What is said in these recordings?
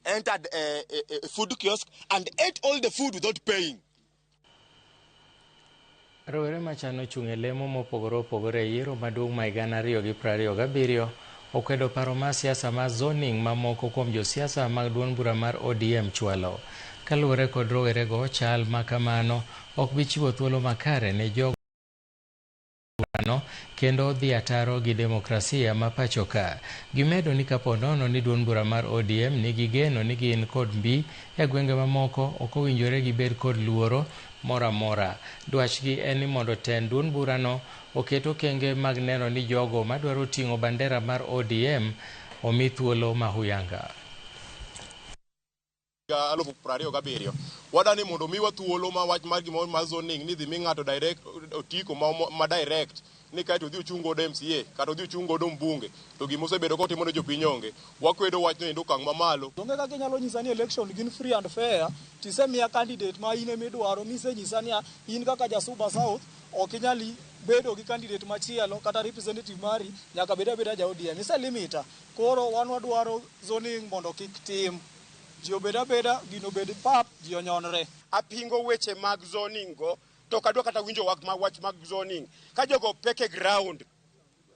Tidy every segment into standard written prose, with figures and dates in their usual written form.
Entered a food kiosk and ate all the food without paying. Rowere machano chung' e lemo mopogore opogore e yiero maduong' ma 2027 okwedo paro mar siasa mar zoning ma moko kuom josiasa mag duond bura mar ODM chwalo. Kaluwore kod rowerego, chal ma kamano ok bi chiwo thuolo makare ne jogo burano kendo dhi ataro gi demokrasia ma pacho ka. Gimedo ni kapo nono ni duond bura mar ODM nigi geno ni gin kod mbi e gwenge mamoko, ok owinjore gibed kod luoro moro amora. Dwachgi en ni mondo tend duond burano oket okenge mag neno ni jogo madwaro ting'o bandera mar ODM omi thuolo ma huyanga. 2027 wadani mondo miwa thuolo ma wach mar gimoro mar zoning ni dhi mi ng'ato direct otiko ma direct ni kaeto odhi ochung godo MCA kata odhi ochung godo mbunge, to gima osebedo kotimo ne jopiny onge. Wakwedo wachno endo okang' mamalo. Onge kaka inyalo nyisa ni election gin free and fair tisemiya candidate ma in emidwaro, misenyisa ni in kaka ja Suba South ok inyal bedo gi candidate machielo kata representative mari nyaka bed abeda ja ODM. Iselimita. Koro wan wadwaro zoning mondo kik tim. Ji obed abeda, gino obed pap, ji onyonre. Apingo weche mag zoning go, to ok adwa kata winjo wach mag zoning. Ka jogo pek e ground,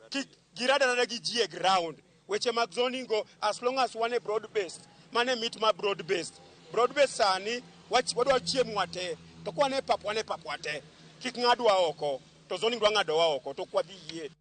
kik girada gi ji e ground. Weche mag zoning go, as long as wan e broad based, mano e mit ma broad based. Broad based sani, wadwa chiemo wate, to ka wan e pap, wan e pap wate. Kik ng'adwa oko, to zoning dwa ng'adowa oko, to ok wadhi yie.